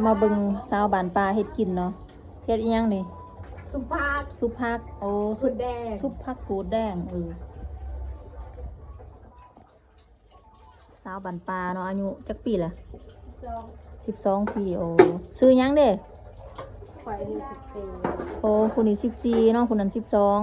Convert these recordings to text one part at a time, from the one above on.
ມາເບິ່ງຊາວບ້ານປ່າເຮັດກິນເນາະ. ເຮັດອີ່ຫຍັງນີ້? ຊຸບຜັກ. ຊຸບຜັກ. ໂອ້ ຊຸບ ໂກດແດງ. ຊຸບຜັກໂກດແດງ. ເອີ ຊາວບ້ານປ່າເນາະ. ອາຍຸຈັກປີລະ? ສິບສອງ. ສິບສອງປີ. ໂອ້ ຊື່ຫຍັງເດ? ຂ້ອຍອາຍຸສິບສີ່. ໂອ້ ຜູ້ນີ້ສິບສີ່ເນາະ ຜູ້ນັ້ນສິບສອງ.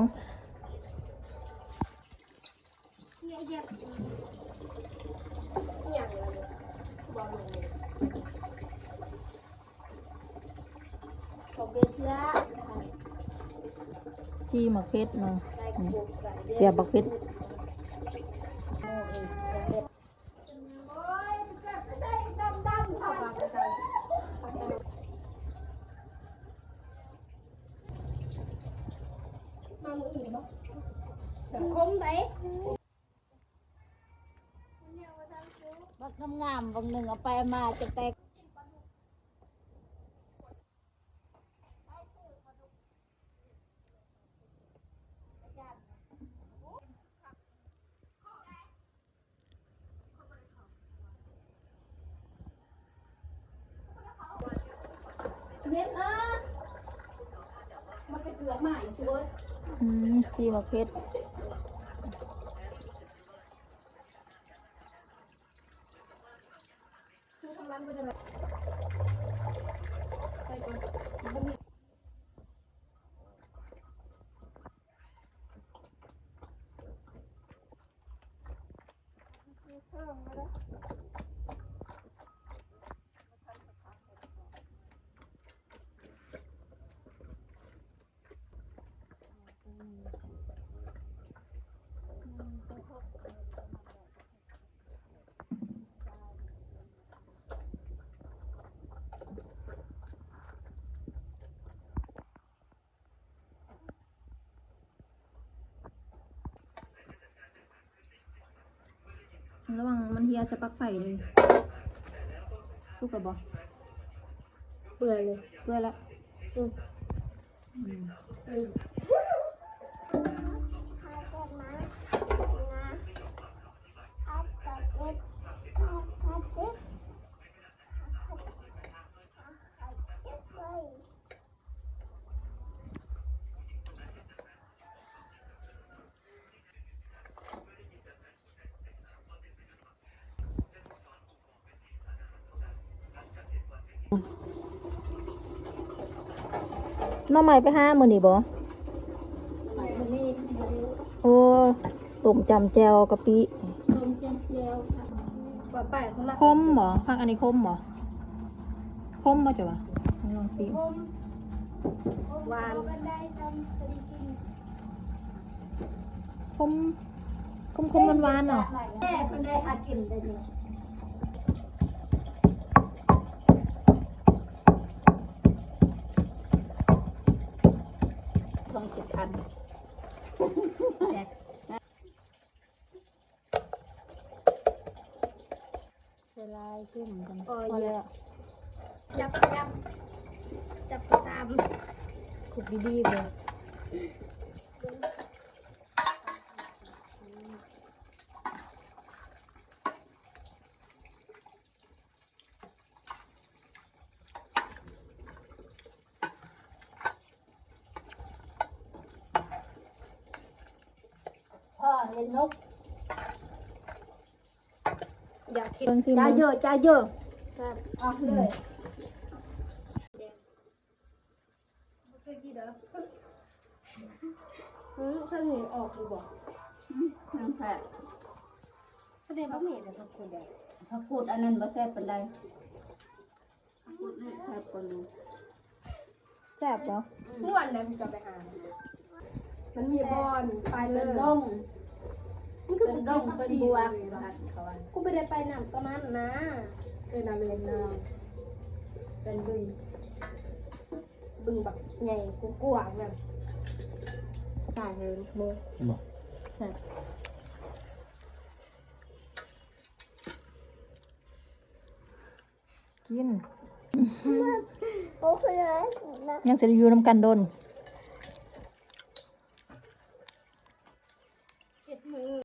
ຈີ່ໝາກເຜັດເນາະ. ສຽບໝາກເຜັດ. ຄົມໃດ? ບັກງາມໆ ບັກໜຶ່ງເອົາໄປເອົາມາຈະແຕກ. ເມັດ ເອີ ມັນເປັນເກືອກໃໝ່ຊິເວີຍ. ອືມ ຈີ່ໝາກເຜັດ. ລະວັງມັນເຫ່ຍໃສ່ປັກໄຟເດີ. ສຸກແລ້ວບໍ່? ເປື່ອຍເລີຍ. ເປື່ອຍລະ. ອືມ ອືມ. ໜໍ່ໄມ້ໄປຫາມື້ນີ້ບໍ່? ໂອ້ ຕົ້ມຈ້ຳແຈ່ວກະປິ. ຕົ້ມຈ້ຳແຈ່ວ. ຂົມບໍ່? ຜັກອັນນີ້ຂົມບໍ່? ຂົມບໍ່ເຈົ້າວ່າ? ລອງຊິ. ຫວານ. ຂົມ ຂົມໆ ຫວານໆ ເນາະ. ແຕ່ເພິ່ນໄດ້ອັດກິນໄດ້ນີ້ ສອງສິບພັນ. ແຊບ. ໃສ່ຫຼາຍຄືກັນ. ເອີ ພໍແລ້ວ. ຈັບ ຈັບ ຈັບຕາມ. ຄຸກດີໆ ເບິ່ງ. ພໍເຫັນນົກ. ຢາກກິນ. ເບິ່ງຊິ ຈ້າເຢີ ຈ້າເຢີ. ແຊບ. ອອກເລີຍ. ອືມ ເພິ່ນນີ້ອອກຢູ່ບໍ່? ອືມ ຍັງແຊບ. ສະແດງວ່າມີແຕ່ຜັກກູດແດງ. ຜັກກູດອັນນັ້ນບໍ່ແຊບປານໃດ. ຜັກກູດນີ້ແຊບກວ່າໝູ່. ແຊບບໍ່? ອືມ. ມ່ວນໃດເພິ່ນຈະໄປຫາ. ມັນມີບ່ອນໄປເລີຍ. ເປັນດົງ ມັນຄືເປັນດົງ ເປັນບວກ. ກູບໍ່ໄດ້ໄປນຳຕອນນັ້ນນະ. ເປັນອາເລນນະ ເປັນບຶງ ບຶງບັກໃຫຍ່ກວ້າງໆ ນັ້ນ. ຕາຍເລີຍໝູ່. ບໍ່ ແຊບ. ກິນ. ໂອເຄ. ຍັງຊິໄດ້ຢູ່ນຳກັນດົນ.